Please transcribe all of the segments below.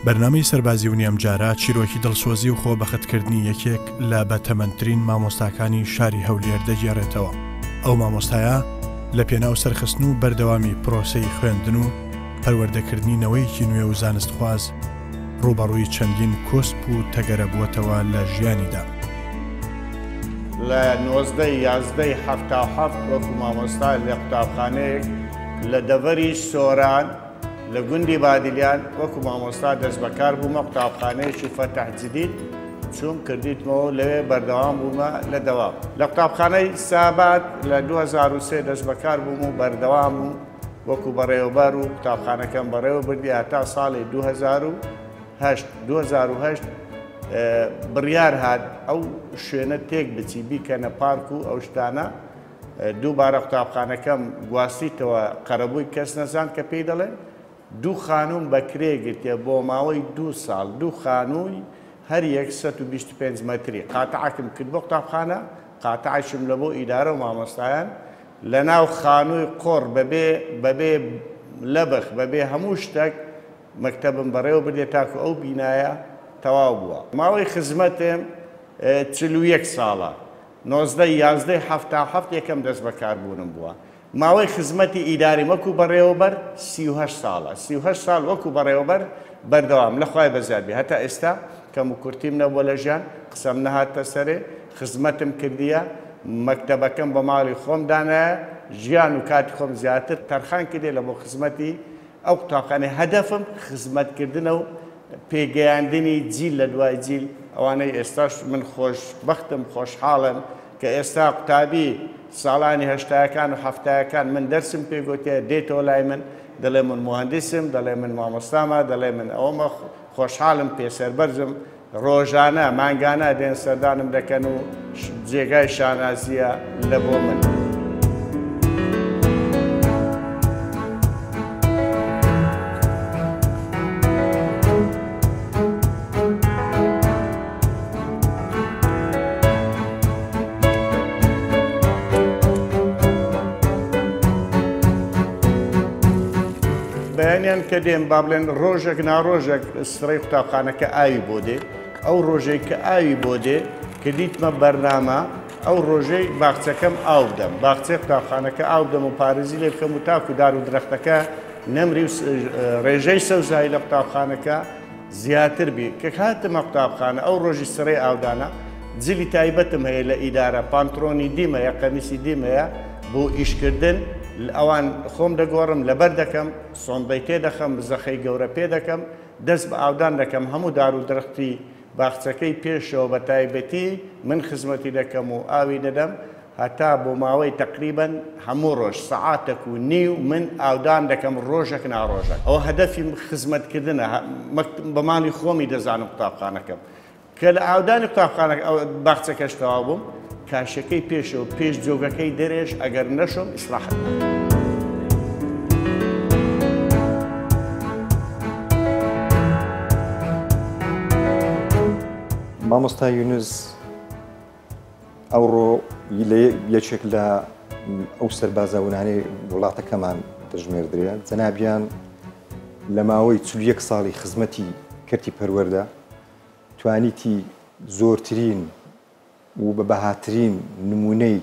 بەرنامەی سەربازیونی ئەمجارە چیرۆکی دڵسۆزی و خۆبەختکردنی یەکێک لە بەتەمەنترین مامۆستاکانی شاری هەولێر دەگێڕێتەوە. ئەو مامۆستایە لە پێناو سەرخستن و بەردەوامی پرۆسەی خوێندن و پەروەردەکردنی نەوەیەکی نوێ و زانستخواز ڕووبەڕووی چەندین کۆسپ و تەگەرە بووەتەوە لە ژیانیدا. لە 19 ی 11 ی 77 وەکو مامۆستا لە قوتابخانەیەک لە دەڤەری سۆران لە گوندی بادیلیان وەکو مامۆستا دەستبەکار بوومە قوتابخانەیەکی فەتح جدید چووم کردیتمەوە و لەوێ بەردەوام بوومە لە دەوام. لە قوتابخانەی سابات لە 2003 دەستبەکار بووم و بەردەوام بووم وەکو بەڕێوەبەر و قوتابخانەکەم بەڕێوە بردی هەتا ساڵی 2008. 2008 بڕیار هات ئەو شوێنە تێک بچی بیکەنە پارک و ئەو شتانە. دووبارە قوتابخانەکەم گواستیتەوە قەرەبووی کەس نەزان کە پێی دەڵێن. دوو خانووم بە کرێ گرتیە بۆ ماوەی دوو ساڵ، دوو خانووی هەر یەک 125 مەتری، قاتعەکم کرد بۆ قوتابخانە، قاتعەکم لە بۆ ئیدارە و مامۆستایان، لە ناو خانووی قۆڕ بەبێ بەبێ لەبخ بەبێ هەموو شتەک مەکتەبم بەڕێوە بردیە تاکو ئەو بینایە تەواو بووە. ماوەی خزمەتم 41 ساڵە. 19 ی یازدەی 77 یەکەم دەستبەکاربوونم بووە. ماوەی خزمەتی ئیداریم وەکو بەڕێوەبەر 38 ساڵە. 38 ساڵ وەکو بەڕێوەبەر بەردەوام، لە خوای بەزیاد بێ هەتا ئێستا کەموکورتیم نەبووە لە ژیان، قسەم نەهاتە سەرێ، خزمەتم کردیە، مەکتەبەکەم بە ماڵی خۆم دانایە، ژیان و کاتی خۆم زیاتر تەرخان کردیە لە بۆ خزمەتی ئەو قوتابخانەی. هەدەفم خزمەتکردنە و پێگەیاندنی جیل لە دوای جیل، ئەوانەی ئێستاش من خۆشبەختم خۆشحاڵم کە ئێستا قوتابی ساڵانی هەشتایەکان و حەفتایەکان من دەرسم پێ گۆتیە دێتەوە لای من دەڵێ من موهەندیسم، دەڵێ من مامۆستامە، دەڵێ من ئەوەمە، خۆشحاڵم پێ سەربەرزم، ڕۆژانە مانگانە دێن سەردانم دەکەن و جێگای شانازییە لە بۆ من. بەیانیان کە دێم با بڵێن ڕۆژێک ناڕۆژێک سڕەی قوتابخانەکە ئاوی بۆ دێ، ئەو ڕۆژەی کە ئاوی بۆ دێ کە دیتمە بەرنامە ئەو ڕۆژەی باخچەکەم ئاو بدەم، باخچەی قوتابخانەکە ئاو بدەم و پارێزی لێ بکەم و تاکو دار و درەختەکە نەمری و ڕێژەی سەوزایی لە قوتابخانەکە زیاتر بی. کە هاتمە قوتابخانە ئەو ڕۆژی سڕەی ئاودانە جلی تایبەتم هەیە لە ئیدارە، پانترۆنی دیم هەیە، قەمیسی دیم هەیە بۆ ئیشکردن، ئەوان خۆم دەگۆڕم لەبەر دەکەم، سۆندەی تێ دەخەم، زەخەی گەورە پێ دەکەم، دەست بە ئاودان دەکەم، هەموو دار و درەختی باخچەکەی پێشەوە بە تایبەتی من خزمەتی دەکەم و ئاوی دەدەم، هەتا بۆ ماوەی تەقریبەن هەموو ڕۆژ سەعاتەک و نیو من ئاودان دەکەم ڕۆژەک نا ڕۆژەک. ئەوە هەدەفی خزمەتکردنە، بە ماڵی خۆمی دەزانم قوتابخانەکەم. کە لە ئاودانی قوتابخانەکە باخچەکەش تەواو بووم، کاشەکەی پێشەوە پێش جۆگەکەی دەرێش ئەگەر نەشۆم ئیسراحەت ناکەم. مامۆستا یونس ئەوڕۆ لە یەکێک لە ئەو سەربازەونانەی وڵاتەکەمان دەژمێردرێ. جەنابیان لە ماوەی 41 ساڵی خزمەتی کەرتی پەروەردە توانیتی زۆرترین و بە بەهاترین نمونەی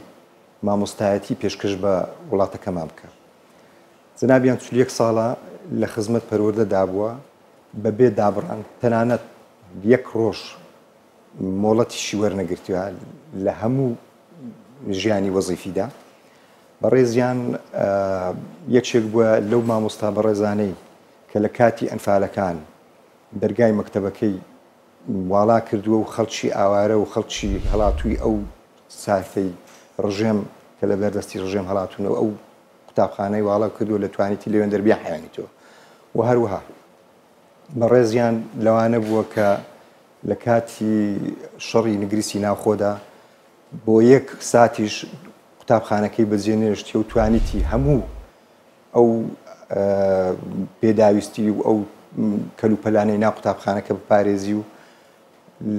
مامۆستایەتی پێشکەش بە وڵاتەکەمان بکە. جەنابیان 41 ساڵە لە خزمەت پەروەردە دابووە بەبێ دابڕان، تەنانەت یەک ڕۆژ مۆڵەتیشی وەرنەگرتووە لە هەموو ژیانی وەزیفیدا. بەڕێزیان یەکێک بووە لەو مامۆستا بەڕێزانەی کە لە کاتی ئەنفالەکان دەرگای مەکتەبەکەی واڵا کردووە و خەڵکی ئاوارە و خەڵکی هەڵاتووی ئەو سافەی ڕژێم کە لە بەردەستی ڕژێم هەڵاتوونەوە ئەو قوتابخانەی واڵا کردووە لە توانیتی لەوێندەر بیانحەوێنیتەوە. و هەروەها بەڕێزیان لەوانە بووە کە لە کاتی شەڕی نگریسی ناوخۆدا بۆ یەک ساتیش قوتابخانەکەی بەجێ نێشتیە و توانیتی هەموو ئەو پێداویستی و ئەو کەلوپەلانەی ناو قوتابخانەکە بپارێزی و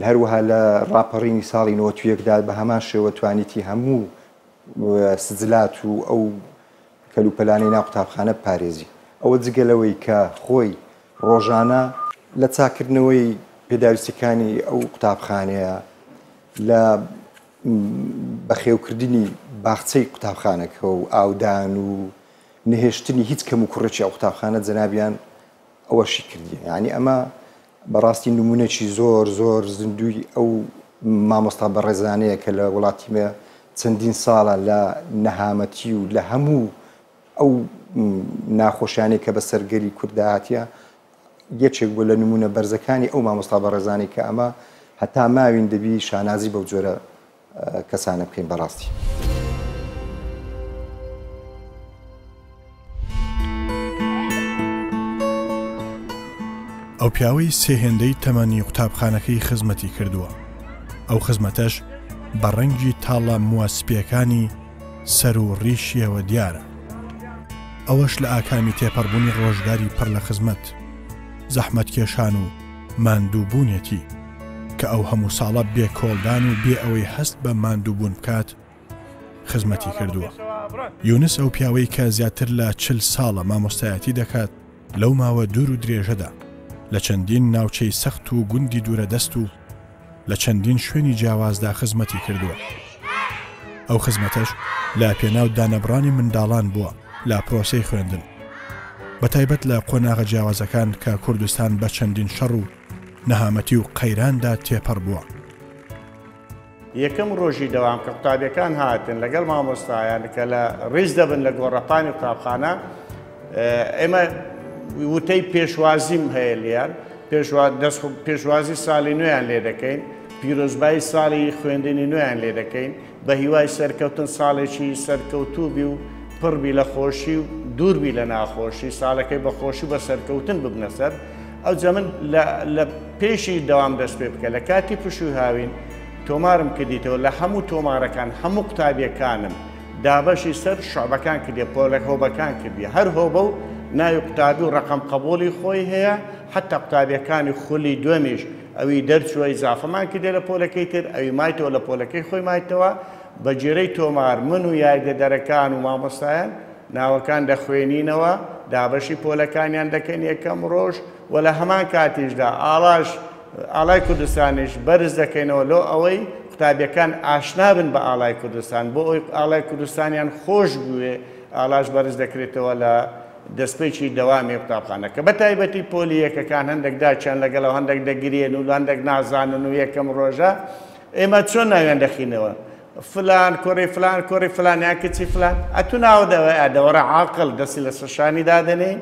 هەروەها لە ڕاپەڕینی ساڵی 91دا بە هەمان شێوە توانیتی هەموو سجلات و ئەو کەلوپەلانەی ناو قوتابخانە بپارێزی. ئەوە جگە لەوەی کە خۆی ڕۆژانە لە چاککردنەوەی پێداویستیەکانی ئەو قوتابخانەیە، لە بەخێوکردنی باخچەی قوتابخانەکە و ئاودان و نەهێشتنی هیچ کەموکوڕێکی ئەو قوتابخانە جەنابیان ئەوەشی کردیە یانی ئەمە بەڕاستی نمونەکی زۆر زۆر زیندووی ئەو مامۆستا بەڕێزانەیە کە لە وڵاتی مە چەندین ساڵە لە نەهامەتی و لە هەموو ئەو ناخۆشیانەی کە بەسەر گەلی کورددا هاتیە یەکێک بووە لە نمونە بەرزەکانی ئەو مامۆستا بەڕێزانەی کە ئەمە هەتا ماوین دەبی شانازی بەو جۆرە کەسانە بکەین بەڕاستی. ئەو پیاوەی سێ هێندەی تەمەنی قوتابخانەکەی خزمەتی کردووە، ئەو خزمەتەش بە ڕەنگی تاڵە مووە سپییەکانی سەر و ڕیشیەوە دیارە. ئەوەش لە ئاکامی تێپەڕبوونی ڕۆژگاری پڕ لە خزمەت، زەحمەتکێشان و ماندووبوونیەتی، کە ئەو هەموو ساڵە بێ کۆڵدان و بێ ئەوەی هەست بە ماندووبوون بکات، خزمەتی کردووە. یونس ئەو پیاوەی کە زیاتر لە چل ساڵە مامۆستایەتی دەکات، لەو ماوە دوور و درێژەدا لە چەندین ناوچەی سەخت و گوندی دوورەدەست و لە چەندین شوێنی جیاوازدا خزمەتی کردووە. ئەو خزمەتەش لە پێناو دانەبڕانی منداڵان بووە لە پرۆسەی خوێندن. بەتایبەت لە قۆناغە جیاوازەکان کە کوردستان بە چەندین شەڕ و نەهامەتی و قەیراندا تێپەڕ بووە. یەکەم ڕۆژی دەوام کە قوتابیەکان هاتن لەگەڵ مامۆستایان کە لە ڕیز دەبن لە گۆڕەپانی قوتابخانە ئێمە وتەی پێشوازیم هەیە لیان پێشوازی ساڵی نوێیان لێ دەکەین پیرۆزبایی ساڵی خوێندنی نوێیان لێ دەکەین بە هیوای سەرکەوتن ساڵێکی سەرکەوتوو بی و پڕبی لە خۆشی و دووربی لە ناخۆشی ساڵەکەی بە خۆشی و بە سەرکەوتن ببنە سەر ئەوجا من لە پێشی دەوام دەست پێ بکە لە کاتی پشووی هاوین تۆمارم کردیتەوە لە هەموو تۆمارەکان هەموو قوتابیەکانم دابەشی سەر شعبەکان کردیە پۆلە هۆبەکان کردیە هەر هۆبە و ناوی قوتابی و ڕقم قبولی خۆی هەیە حتا قوتابیەکانی خولی دوێمیش ئەوی دەرچووە ئیزافەمان کردیە لە پۆلەکەی تر ئەوی مایتەوە لە پۆلەکەی خۆی مایتەوە بە گوێرەی تۆمار من و یاریدەدەرەکان و مامۆستایان ناوەکان دەخوێنینەوە، دابەشی پۆلەکانیان دەکەین یەکەم ڕۆژ و لە هەمان کاتیشدا ئاڵاش ئاڵای کوردستانیش بەرز دەکەینەوە لۆ ئەوەی قوتابیەکان ئاشنا بن بە ئاڵای کوردستان بۆ ئەوەی ئاڵای کوردستانیان خۆش بوێ ئاڵاش بەرز دەکرێتەوە لە دەستپێکی دەوامی قوتابخانەکە بە تایبەتی پۆلی یەکەکان هەندێک داچیان لەگەڵەوە هەندێک دەگرێن و هەندێک نازانن و یەکەم ڕۆژە ئێمە چۆن ناویان دەخینەوە فلان کوڕی فلان کوڕی فلان یان کچی فلان ئەتو ناوە دەوە دەوەرە عاقڵ دەستی لەسەر شانی دادەنێین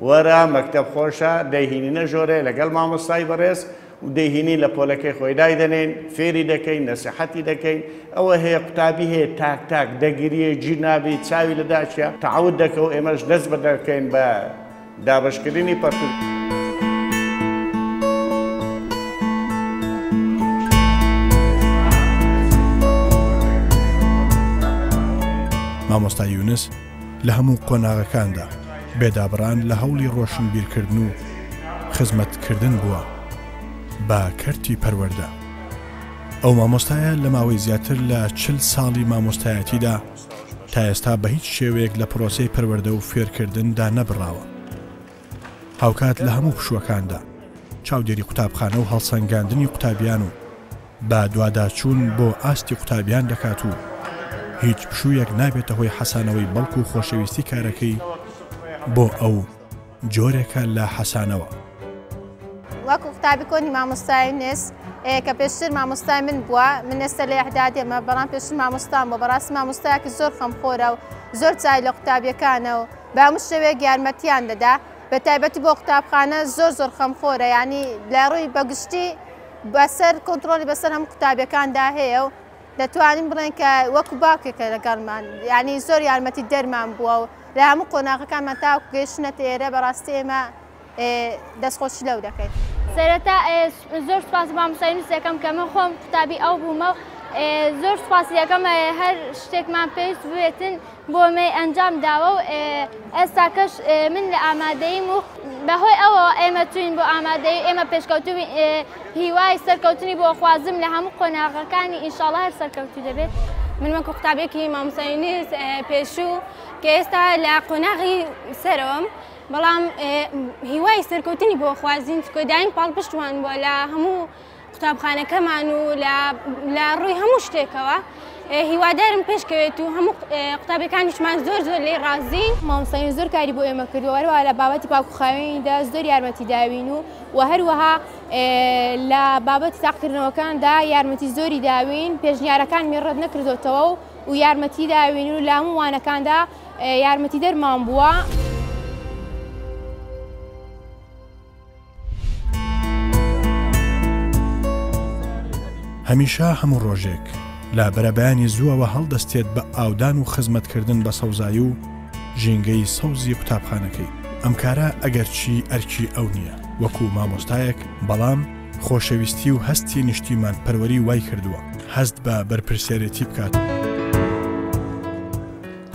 وەرە مەکتەب خۆشە دەیهینینە ژۆرێ لەگەڵ مامۆستای بەڕێز و دەیهینین لە پۆلەکەی خۆی دایدەنێین فێری دەکەین نەسیحەتی دەکەین ئەوە هەیە قوتابی هەیە تاک تاک دەگریێ گیر نابی چاوی لە داچە تەعەود دەکە و ئێمەش دەست بە دەکەین بە دابەشکردنی پەرتوک. مامۆستا یونس لە هەموو قۆناغەکاندا بێ دابڕان لە هەوڵی ڕۆشنبیرکردن و خزمەتکردن بووە بە کەرتی پەروەردە. ئەو مامۆستایە لە ماوەی زیاتر لە چل ساڵی مامۆستایەتیدا تا ئێستا بە هیچ شێوەیەک لە پرۆسەی پەروەردە و فێرکردن دانەبڕاوە. هاوکات لە هەموو پشووەکاندا چاودێری قوتابخانە و هەڵسەنگاندنی قوتابیان و بە دواداچوون بۆ ئاستی قوتابیان دەکات و هیچ پشوویەک نابێتە هۆی حەسانەوەی بەڵکو خۆشەویستی کارەکەی بۆ ئەو جۆرێکە لە حەسانەوە. وەکو قوتابی کۆنی مامۆستا یونس کە پێشتر مامۆستای من بووە، من ئێستا لە ئیعدادیەمە، بەڵام پێشتر مامۆستام بووە، بەڕاستی مامۆستایەکی زۆر خەمخۆرە و زۆر چاوی لە قوتابیەکانە و بە هەموو شێوەیەک یارمەتیان دەدا، بە تایبەتی بۆ قوتابخانە زۆر زۆر خەمخۆرە، یانی لە ڕووی بە گشتی بەسەر کۆنتڕۆڵی بەسەر هەموو قوتابیەکاندا هەیە و دەتوانین بڵێن کە وەکو باوکێکە لەگەڵمان، یانی زۆر یارمەتی دەرمان بووە و لە هەموو قۆناغەکانمان تاوەکو گەیشتنەتە ئێرە بەڕاستی ئێمە دەستخۆشی لەو دەکەین. سەرەتا زۆر سوپاسی مامۆستا یونس دەکەم کە من خۆم قوتابی ئەو بوومە و زۆر سوپاسی دەکەم هەر شتێکمان پێویست بوێتن بۆ مەی ئەنجام داوە و ئێستاکەش من لە ئامادەیم و بەهۆی ئەوە ئێمە چوین بۆ ئامادەی ئێمە پێشکەوتوو هیوای سەرکەوتنی بۆ خوازم لە هەموو قۆناغەکانی ئینشاڵڵا هەر سەرکەوتوو دەبێت. من وەکو قوتابیەکی مامۆستا یونس پێشوو کە ئێستا لە قۆناغی سەرەوەم. بەڵام هیوای سەرکەوتنی بۆ خوازین چکۆ دایم پاڵپشتمان بووە لە هەموو قوتابخانەکەمان و لە ڕووی هەموو شتێکەوە هیوادارم پێشکەوێت و هەموو قوتابیەکانیشمان زۆر زۆر لێی ڕازین. مامۆستایان زۆر کاری بۆ ئێمە کردووە، هەروەها لە بابەتی پاک و خاوێنیدا زۆر یارمەتی داوین و و هەروەها لە بابەتی تاقیکردنەوەکاندا یارمەتی زۆری داوین، پێشنیارەکانمی ڕەت نەکردۆتەوە و یارمەتی داوین و لە هەموو وانەکاندا یارمەتیدەرمان بووە. هەمیشە هەموو ڕۆژێک لە بەرەبەیانی زووەوە هەڵدەستێت بە ئاودان و خزمەتکردن بە سەوزایی و ژینگەی سەوزی قوتابخانەکەی، ئەم کارە ئەگەرچی ئەرکی ئەو نییە وەکو مامۆستایەک، بەڵام خۆشەویستی و هەستی نیشتیمانپەروەری وای کردووە هەست بە بەرپرسیارێتی بکات.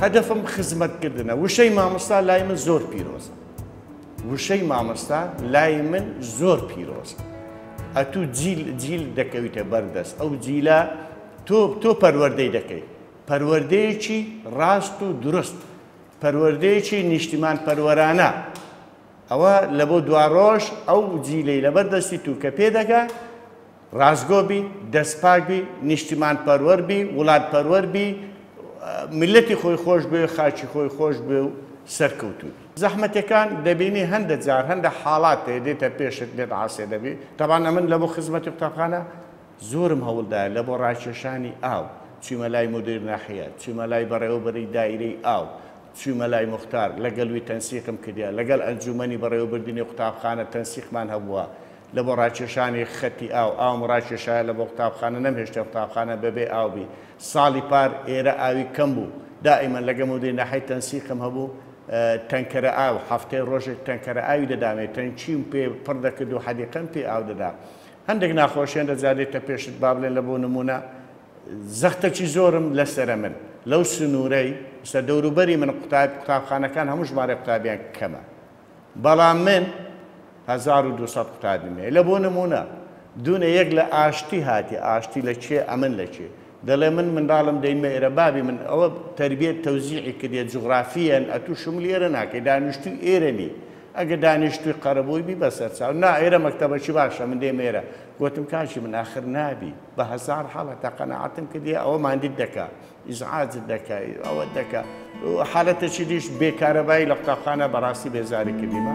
هەدەفم خزمەتکردنە، وشەی مامۆستا لای من زۆر پیرۆزە. وشەی مامۆستا لای من زۆر پیرۆزە. ئەتوو جیل جیل دەکەویتە بەر دەست ئەو جیلە تۆ تۆ پەروەردەی دەکەی پەروەردەیەکی ڕاست و دروست پەروەردەیەکی نیشتیمان پەروەرانە ئەوە لە بۆ دواڕۆژ ئەو جیلەی لەبەر دەستی تو کە پێ دەگا ڕاستگۆ بی، دەست پاک بی، نیشتیمان پەروەر بی، وڵات پەروەر بی، میللەتی خۆی خۆش بوێ، خاکی خۆی خۆش بوێ و سەرکەوتوو بی. زەحمەتەکان دەبینی هەندە جار هەندە حاڵات هەیە دێتە پێشت لێت عاسێ دەبی، تەبعەن ئەمن لە بۆ خزمەتی قوتابخانە زۆرم هەوڵ دایە لە بۆ ڕاکێشانی ئاو، چوومە لای مودیر ناحیە، چوومە لای بەڕێوەبەری دایرەی ئاو، چوومە لای موختار، لەگەل وی تەنسیقم کردیە، لەگەل ئەنجوومەنی بەڕێوەبردنی قوتابخانە تەنسیقمان هەبووە، لە بۆ ڕاکێشانی خەتی ئاو، ئاوم ڕاکێشایە لە بۆ قوتابخانە نەمهێشتە قوتابخانە بە بێ ئاو بی. ساڵی پار ئێرە ئاوی کەم بوو. دائیمەن لەگە مودیری ناحیەی تەنسیقم هەبوو، تەنکەرە ئاو، هەفتەی ڕۆژێک تەنکەرە ئاوی دەدامێ، تەنکیم پێ پڕ دەکرد و حەدیقەم پێ ئاو دەدا. هەندێک ناخۆشی هەندە جار دێتە پێشت، با بڵێن لە بۆ نموونە زەختەکی زۆرم لەسەرە من لەو سنوورەی ئیستا دەوروبەری من قوتاب قوتابخانەکان هەموو ژمارەی قوتابیان کەمە. بەڵام من 1200 قوتابیم هەیە لە بۆ نمونە دوونە یەک لە ئاشتی هاتی ئاشتی لە کێ ئەمن لە کێ دەڵێ من منداڵم دەینمە ئێرە بابی من ئەوە تەربیەت تەوزیعی کردیە جوغرافیەن ئەتوو شمولی ئێرە ناکەی دانیشتووی ئێرە نی ئەگە دانیشتووی قەرەبۆی بی بەسەر چاو نا ئێرە مەکتەبەکی باشە من دێمە ئێرە گۆتم کاکی من ئاخر نابی بە هەزار حاڵ هەتا قەناعەتم کردیە ئەوە ماندیت دەکا ئیزعاجت دەکا ئەوەت دەکا حالەتێکی دیش بێ کارەبایی لە قوتابخانە بەڕاستی بێزاری کردیمە.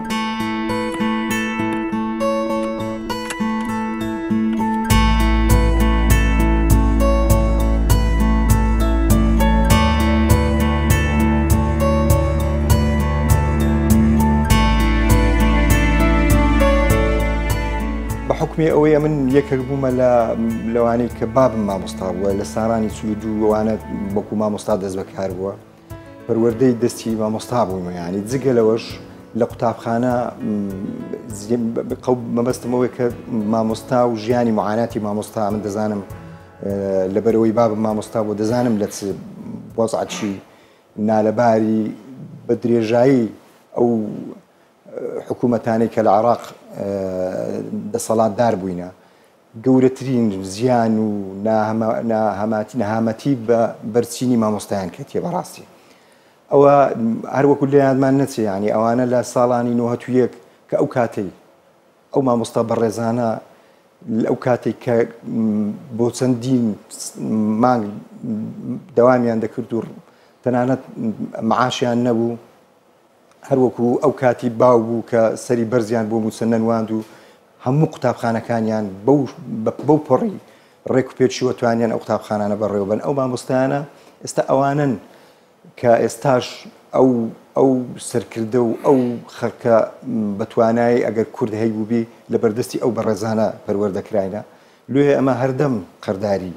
بە حوکمی ئەوەی ئەمن یەکێک بوومە لە لەوانەی کە بابم مامۆستا بووە لە ساڵانی 42 ئەوانە وەکو مامۆستا دەست بەکار بووە پەروەردەی دەستی مامۆستا بوومە یعنی جگە لەوەش لە قوتابخانە مەبەستم ئەوەی کە مامۆستا و ژیانی معاناتی مامۆستا من دەزانم لەبەرەوەی بابم مامۆستا بۆ دەزانم لە چ وەزعەکی نالەباری بە درێژایی ئەو حکوومەتانەی کە لە عێراق دەسەڵاتدار بووینە گەورەترین زیان و نەهامەتی بە بەرچینی مامۆستایان کەتیە بەڕاستی ئەوە هەروەکو لە یادمان نەچێ ینی ئەوانە لە ساڵانی 91 کە ئەو کاتەی ئەو مامۆستا بەڕێزانە ئەو کاتێک کە بۆ چەندین مانگ دەوامیان دەکرد و تەنانەت معاشیان نەبوو هەروەکو ئەو کاتی باو بوو کە سەری بەرزیان بۆ مووچە نەنواند و هەموو قوتابخانەکانیان بەو بەو پەڕی ڕێک و پێکیوە توانیان ئەو قوتابخانانە بەڕێوەبەن ئەو مامۆستایانە ئێستا ئەوانن کە ئێستاش ئەو ئەو سەرکردە و ئەو خەڵکە بەتوانایی ئەگەر کورد هەیبووبی لە بەردەستی ئەو بەڕێزانە پەروەردەکراینە لۆیە ئەمە هەردەم قەرداری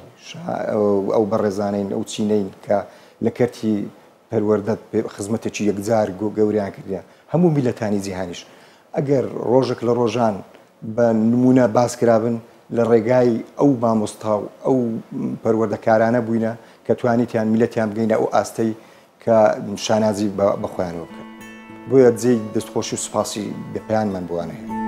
ئەو بەڕێزانین ئەو چینەین کە لە کەرتی پەروەردە خزمەتێکی یەکجار گەورەیان کردیە هەموو میللەتانی جیهانیش ئەگەر ڕۆژێک لە ڕۆژان بە نمونە باس کرابن لە ڕێگای ئەو مامۆستا و ئەو پەروەردەکارانە بووینە کە توانیتیان میللەتیان بگەینە ئەو ئاستەی کە شانازی بە خۆیانەوە بکەن بۆیە جێی دەستخۆشی و سوپاسی بێپایانمان بۆوان هەیە.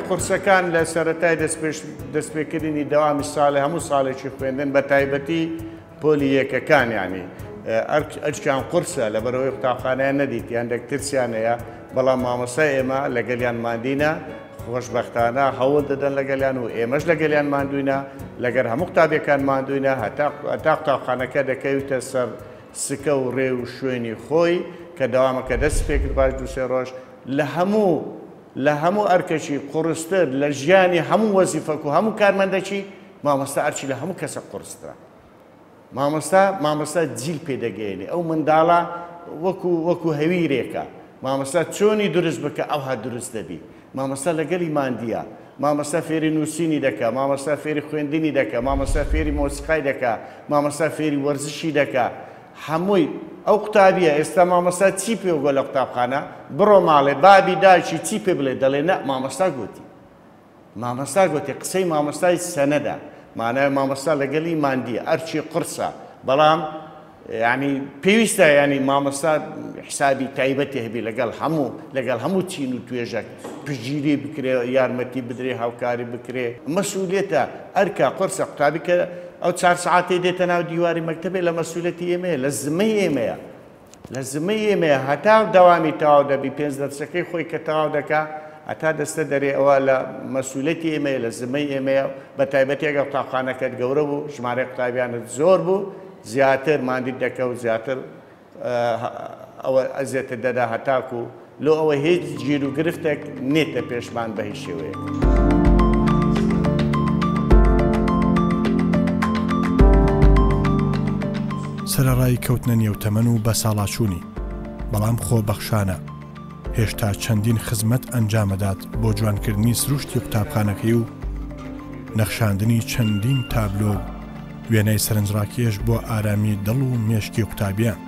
قورسەکان لە سەرەتای دەستپێکردنی دەوامی ساڵێ هەموو ساڵێکی خوێندن بە تایبەتی پۆلی یەکەکان یانی ئەرکیان قورسە لەبەرئەوەی قوتابخانەیان نەدیتی هەندێک ترسیان هەیە بەڵام مامۆستای ئێمە لەگەلیان ماندینە خۆشبەختانە هەوڵ دەدەن لەگەلیان و ئێمەش لەگەلیان ماندوینە لەگەر هەموو قوتابیەکان ماندوینە هەتا هەتا قوتابخانەکە دەکەویتە سەر سکە و ڕێ و شوێنی خۆی کە دەوامەکە دەست پێکرد پاش دوو سێ ڕۆژ لە هەموو لە هەموو ئەرکەکی قوڕستر لە ژیانی هەموو وەزیفەک و هەموو کارمەندەکی مامۆستا ئەرکی لە هەموو کەسە قوڕسترە. مامۆستا مامۆستا جیل پێ دەگەیەنێ ئەو منداڵە وەکو وەکو هەویرێکە مامۆستا چۆنی دروست بکە ئەوها دروست دەبی مامۆستا لەگەلی ماندیە مامۆستا فێری نووسینی دەکا مامۆستا فێری خوێندنی دەکا مامۆستا فێری مۆسیقای دەکا مامۆستا فێری وەرزشی دەکا هەمووی ئەو قوتابیە ئێستا مامۆستا چی پێ گۆ لە قوتابخانە بڕۆ ماڵێ بابی دایکی چی پێ بڵێ دەڵێ نە مامۆستا گوتی مامۆستا گۆتی قسەی مامۆستای سەنەدە مانای مامۆستا لەگەلی ماندیە ئەرکی قورسە بەڵام یعنی پێویستە ینی مامۆستا حسابی تایبەتی هەبی لەگەڵ هەموو لەگەڵ هەموو چین و توێژەک پشتگیری بکرێ یارمەتی بدرێ هاوکاری بکرێ مەسئولیەتە ئەرکە قورسە قوتابی کە ئەو چار سەعاتەی دێتە ناو دیواری مەکتەبێ لە مەسئولیەتی ئێمەیە لە زمەی ئێمەیە لە زمەی ئێمەیە هەتا دەوامی تەواو دەبی پێنج دەرسەکەی خۆی کە تەواو دەکا هەتا دەستە دەرێ ئەوە لە مەسولەتی ئێمەیە لە زمەی ئێمەیە بە تایبەتی ئەگەر قوتابخانەکەت گەورە بوو ژمارەی قوتابیانت زۆر بوو زیاتر ماندیت دەکە و زیاتر ئەوە ئەزیەتت دەدا هەتاکو لۆ ئەوە هیچ گیر و گرفتێک نێتە پێشمان بە هیچ شێوەیەک. سەرەڕای کەوتنە نێو تەمەن و بەساڵاچوونی، بەڵام خۆبەخشانە هێشتا چەندین خزمەت ئەنجامەدات بۆ جوانکردنی سروشتی قوتابخانەکەی و نەخشاندنی چەندین تابلۆ و وێنای سەرنجڕاکێش بۆ ئارامی دڵ و مێشکی قوتابیان،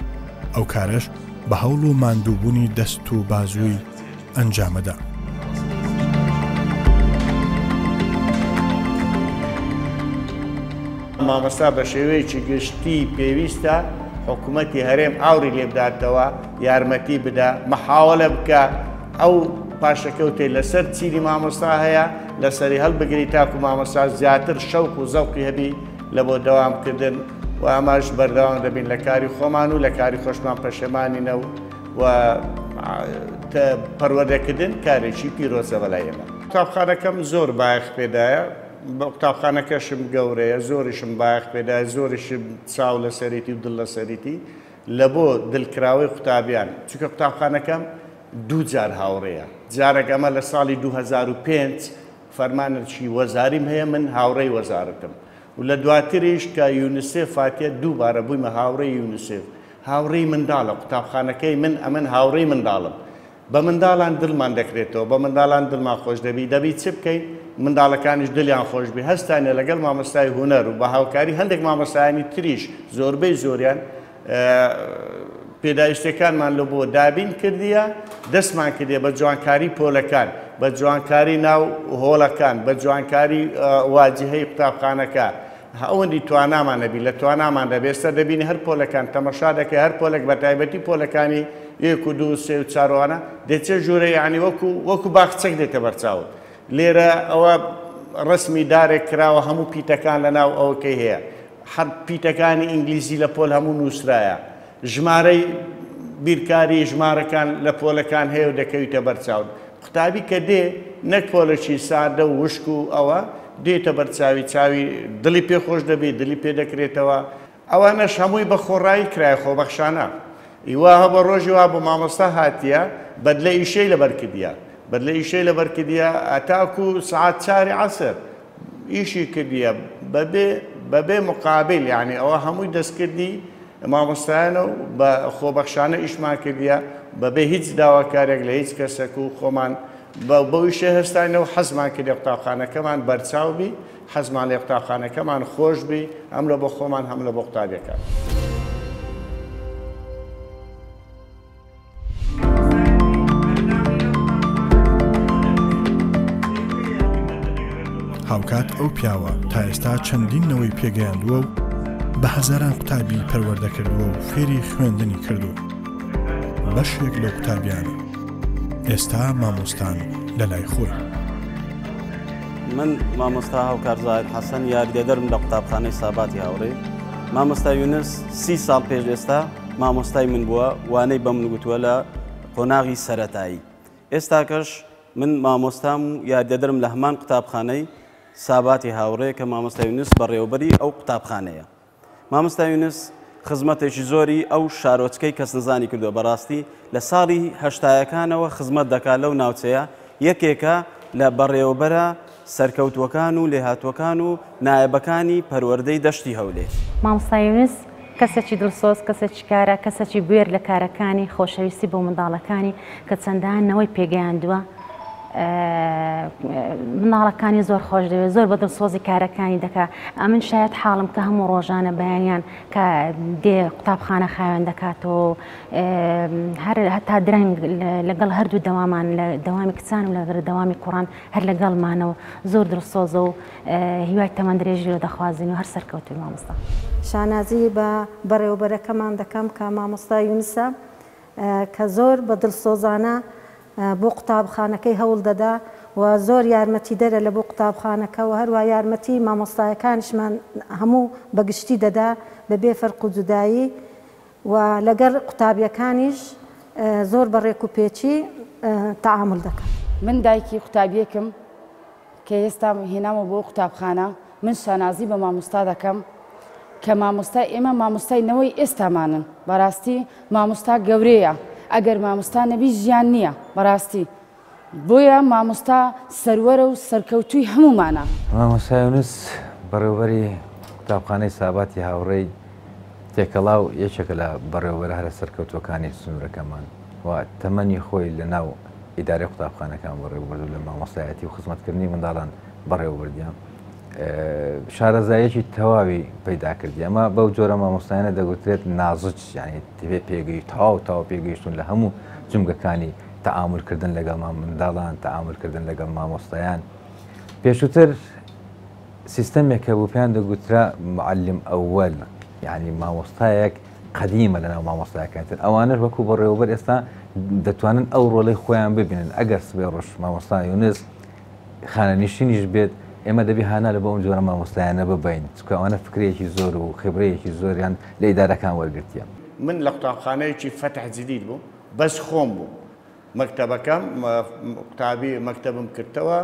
ئەو کارەش بە هەوڵ و ماندووبوونی دەست و بازووی ئەنجامەدا. مامۆستا بە شێوەیەکی گشتی پێویستە حکوومەتی هەرێم ئاوڕی لێ بداتەوە، یارمەتی بدا، مەحاوەلە بکا ئەو پاشەکەوتەی لەسەر چینی مامۆستا هەیە لەسەری هەڵبگری تاکو مامۆستا زیاتر شەوق و زەوقی هەبی لە بۆ دەوام کردن و ئەمەش بەردەوام دەبین لە کاری خۆمان و لە کاری خۆشمان پەشێمانینە و و پەروەردەکردن کارێکی پیرۆزە بەلای ئێمە. قوتابخانەکەم زۆر بایەخ پێدایە، قوتابخانەکەشم گەورەیە، زۆریشم بایەخ پێدایە، زۆریشم چاو لەسەریتی و دڵ لەسەریتی لە بۆ دلکراوەی قوتابیان، چونکە قوتابخانەکەم دوو جار هاوڕێیە، جارێک ئەمە لە ساڵی 2005 فەرمانێکی وەزاریم هەیە من هاوڕێی وەزارەتم و لە دواتریش کە یونسێف هاتیە دووبارە بوویمە هاوڕێی یونسێف، هاوڕێی منداڵە قوتابخانەکەی من ئەمن هاوڕێی منداڵم بە منداڵان دڵمان دەکرێتەوە بە منداڵان دڵمان خۆش دەبی دەبی چ بکەین منداڵەکانیش دلیان خۆش بی هەستانە لەگەڵ مامۆستای هونەر و بە هاوکاری هەندێک مامۆستایانی تریش زۆربەی زۆریان پێداویستیەکانمان لە بۆ دابین کردیە دەستمان کردیە بە جوانکاری پۆلەکان بە جوانکاری ناو هۆڵەکان بە جوانکاری واجهەی قوتابخانەکە ئەوەندی توانامان نەبی لە توانامان دەبێ ئێستا دەبینی هەر پۆلەکان تەمەشا دەکەی هەر پۆلێک بە تایبەتی پۆلەکانی یەک و دوو سێ و چاروانە دەچێ ژوورە یعنی وەکو وەکو باخچەک دێتە بەرچاوت لێرە ئەوە ڕسمی دارێک کراوە هەموو پیتەکان لە ناو ئەوەکەی هەیە هەر پیتەکانی ئینگلیزی لە پۆل هەموو نووسرایە ژمارەی بیرکاری ژمارەکان لە پۆلەکان هەیە و دەکەویتە بەرچاوت قوتابی کە دێ نەک پۆلەکی سادە و وشک و ئەوە دێتە بەرچاوی چاوی دڵی پێ خۆش دەبی دلی پێ دەکرێتەوە ئەوانەش هەمووی بە خۆڕایی کرایە خۆبەخشانە ئی وا هەبووە ڕۆژی وا بوو مامۆستا هاتیە بەدلە ئیشەی لەبەر کردیە بەدلە ئیشەی لەبەر کردیە هەتاکوو سەعات چاری عەسر ئیشی کردیە بەبێ بەبێ مقابل یعنی ئەوە هەمووی دەستکردی مامۆستایانە و بە خۆبەخشانە ئیشمان کردیە بەبێ هیچ داواکارێک لە هیچ کەسێک و خۆمان بەو ئیشە هەستاینە و حەزمان کردی قوتابخانەکەمان بەرچاو بی حەزمان لێ قوتابخانەکەمان خۆش بی هەم لە بۆ خۆمان هەم لە بۆ قوتابیەکان. هاوکات ئەو پیاوە تا ئێستا چەندین نەوەی پێگەیاندووە و بە هەزاران قوتابی پەروەردە کردووە و فێری خوێندنی کردوون. بەشێک لەو قوتابیانە ئێستا مامۆستان لە لای خۆی. من مامۆستا هاوکار زاهیر حەسەن یاریدەدەرم لە قوتابخانەی ساباتی هاوڕێ. مامۆستا یونس 30 ساڵ پێش ئێستا مامۆستای من بووە، وانەی بە من گوتووە لە قۆناغی سەرەتایی. ئێستاکەش من مامۆستام و یاریدەدەرم لە هەمان قوتابخانەی ساباتی هاوڕێ کە مامۆستا یونس بەڕێوەبەری ئەو قوتابخانەیە. مامۆستا یونس خزمەتێکی زۆری ئەو شارۆچکەی کەسنەزانی کردووە، بەڕاستی لە ساڵی هەشتایەکانەوە خزمەت دەکات لەو ناوچەیە، یەکێکە لە بەڕێوەبەرە سەرکەوتووەکان و لێهاتووەکان و نایەبەکانی پەروەردەی دەشتی هەولێر. مامۆستا یونس کەسێکی دڵسۆز، کەسێکی کارا، کەسێکی بوێر لە کارەکانی، خۆشەویستی بۆ منداڵەکانی کە چەندان نەوەی پێگەیاندووە، منداڵەکانی زۆر خۆش دەوێت، زۆر بە دڵسۆزی کارەکانی دەکا. ئەمن شایەت حاڵم کە هەموو ڕۆژانە بەیانیان کە دێ قوتابخانە خاوێن دەکاتەوە و هەر هەتا درەنگ لەگەڵ هەردوو دەوامان لە دەوامی کچان و لەگەڵ دەوامی کوڕان هەر لەگەڵمانەوە زۆر دڵسۆزە و هیوای تەمەن درێژی لۆ دەخوازین و هەر سەرکەوتووی مامۆستا. شانازی بە بەڕێوەبەرەکەمان دەکەم کە مامۆستا یونسە کە زۆر بە دڵسۆزانە بۆ قوتابخانەکەی هەوڵ دەدا و زۆر یارمەتیدەرە لە بۆ قوتابخانەکە و هەروا یارمەتی مامۆستایەکانیشمان هەموو بە گشتی دەدا بە بێ فەرق و جودایی و لەگەڵ قوتابیەکانیش زۆر بە ڕێک و پێکی تەعامول دەکا. من دایکی قوتابیەکم کە ئێستا هێنامە بۆ قوتابخانە، من شانازی بە مامۆستا دەکەم کە مامۆستای ئێمە مامۆستای نەوەی ئێستامانن، بەڕاستی مامۆستا گەورەیە، ئەگەر مامۆستا نەبی ژیان نییە بەڕاستی، بۆیە مامۆستا سەروەرە و سەرکەوتووی هەموومانە. مامۆستا یونس بەڕێوەبەری قوتابخانەی ساباتی هاوڕێی تێکەڵاو یەکێکە لە بەڕێوەبەرە هەرە سەرکەوتووەکانی سنوورەکەمان و تەمەنی خۆی لە ناو ئیدارەی قوتابخانەکان بەڕێوەبرد و لە مامۆستایەتی و خزمەتکردنی منداڵان بەڕێوەبردیان شارەزایەکی تەواوی پەیدا کردی ئەمە بەو جۆرە مامۆستایانە دەگوترێت نازج یعنی تێ پێگەی تەواو تەواو پێگەیشتون لە هەموو جمگەکانی تەعامولکردن لەگەڵ منداڵان تەعامولکردن لەگەڵ مامۆستایان پێشووتر سیستەمێک هەبوو پێیان دەگوترا معلم ئەوەل یعنی مامۆستایەک قەدیمە لەناو مامۆستایەکانی تر ئەوانەش وەکو بەڕێوەبەر ئێستا دەتوانن ئەو ڕۆڵەی خۆیان ببینن ئەگەر سبەی ڕۆژ مامۆستا یونس خانەنشینیش بێت ئێمە دەبی هانا لە بۆ ئەم جۆرە مامۆستایانە ببین چونکە ئەوانە فکرەیەکی زۆر و خبرەیەکی زۆریان لە ئیدارەکان وەرگرتیە. من لە قوتابخانەیەکی فەتح جدید بووم بەس خۆم بووم مەکتەبەکەم قوتابی مەکتەبم کردتەوە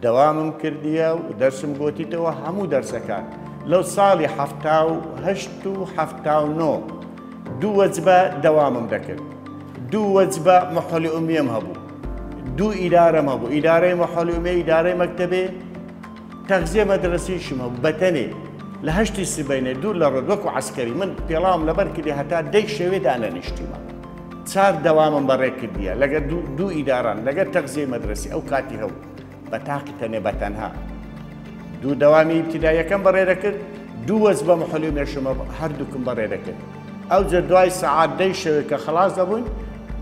دەوامم کردیە و دەرسم گۆتیتەوە هەموو دەرسەکان لەو ساڵی 78 و 79 دوو وەجبە دەوامم دەکرد دوو وەجبە مەحۆلی ئومیەم هەبوو دوو ئیدارەم هەبوو ئیدارەی مەحۆلی ئومیە ئیدارەی مەکتەبێ تەغزیە مەدرەسیشم هەبوو بەتەنێ لە هەشتی سبەینێ دوور لە ڕۆد وەکو عەسکەری من پێڵاوم لەبەر کردی هەتا دەی شەوێ دانەنیشتیمە چار دەوامم بەڕێ کردیە لەگەر دوو ئیداران لەگەر تەغزیەی مەدرەسی ئەو کاتی هەبوو بە تاقی تەنێ بە تەنها دوو دەوامی ئیبتیداییەکەم بەڕێ دەکرد دوو وەجبە محلی و مێشمە هەردووکم بەڕێ دەکرد ئەوجە دوای سەعات دەی شەوێ کە خەڵاس دەبووین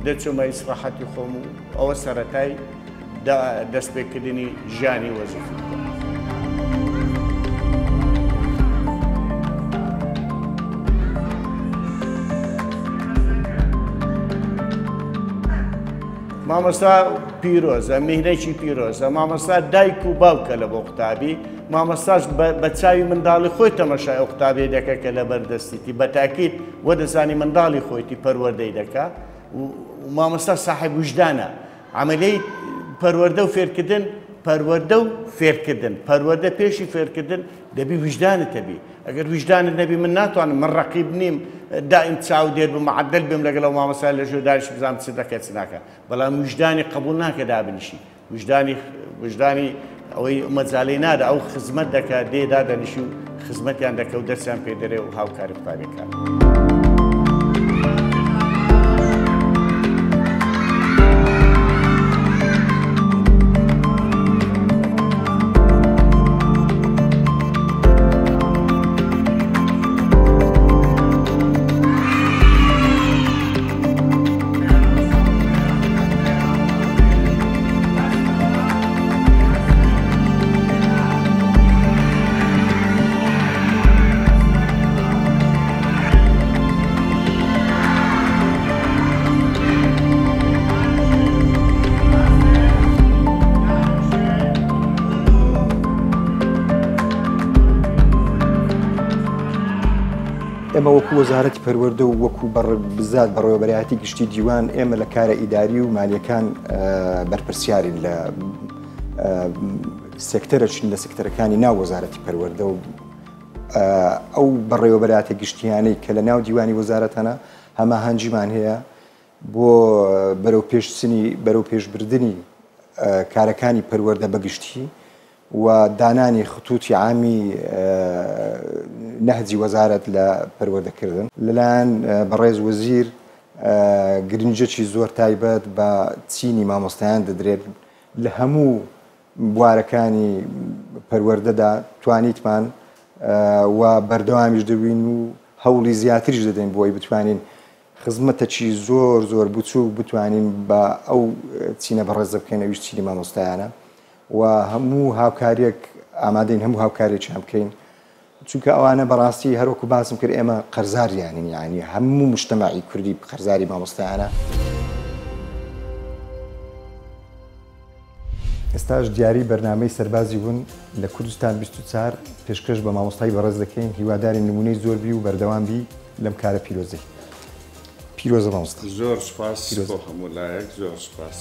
دەچوومە ئیسراحەتی خۆم و ئەوە سەرەتای دەستپێکردنی ژیانی وەزیفی بوو. مامۆستا پیرۆزە، میهنەکی پیرۆزە، مامۆستا دایک و باوکە لە بۆ قوتابی، مامۆستاش بە چاوی منداڵی خۆی تەمەشای ئەو قوتابیە دەکە کە لەبەر دەستیتی، بە تاکید وەدەزانی منداڵی خۆیتی پەروەردەی دەکا و مامۆستا ساحێب ویژدانە. عەمەلیەی پەروەردە و فێرکردن، پەروەردە و فێرکردن، پەروەردە پێشی فێرکردن دەبی ویژدانت هەبی، ئەگەر ویژدانت نەبی من ناتوانم، من ڕەقیب نیم دائیم چاودێر بم معەدەل بم لەگەڵ ئەو مامۆستایە لە ژوور دانیشم بزانم چ دەکات چ ناکات، بەڵام ویژدانی قبوڵ ناکە دابنیشی، ویژدانی ویژدانی ئەوەی مەجالی نادا ئەو خزمەت دەکا دێ دادەنیشی و خزمەتیان دەکە و دەرسیان پێ دەرێ و هاوکاری قوتابیەکان. ئێمە وەکو وەزارەتی پەروەردە و وەکو بزات بەڕێوەبەرایەتی گشتی دیوان ئێمە لە کارە ئیداری و مالیەکان بەرپرسیارین لە سێکتەرەچین لە سێکتەرەکانی ناو وەزارەتی پەروەردە و ئەو بەڕێوەبەراتە گشتیانەی کە لە ناو دیوانی وەزارەتەنە هەماهەنگیمان هەیە بۆ بەرەو پێشچنی بەرەو پێشبردنی کارەکانی پەروەردە بەگشتی و دانانی خطوطی عامی نەهجی وەزارەت لە پەروەردەکردن. لەلایەن بەڕێز وەزیر گرنگیەکی زۆر تایبەت بە چینی مامۆستایان دەدرێت لە هەموو بوارەکانی پەروەردەدا توانیتمان و بەردەوامیش دەبین و هەوڵی زیاتریش دەدەین بۆی بتوانین خزمەتەکی زۆر زۆر بچووک بتوانین بە ئەو چینە بەڕێزە بکەین ئەویش چینی مامۆستایانە و هەموو هاوکاریەک ئامادەین هەموو هاوکاریەکیان بکەین چونکە ئەوانە بەڕاستی هەروەکو باسم کرد ئێمە قەرزاریانین یعنی هەموو مجتەمەعی کوردی قەرزاری مامۆستایانە. ئێستاش دیاری بەرنامەی سەربازی بوون لە کوردستان 24 پێشکەش بە مامۆستای بەڕێز دەکەین هیوادارین نمونەی زۆر بی و بەردەوام بی لەم کارە پیرۆزەی. پیرۆزە مامۆستا. زۆر سوپاس بۆ هەموو لایەک زۆر سوپاس.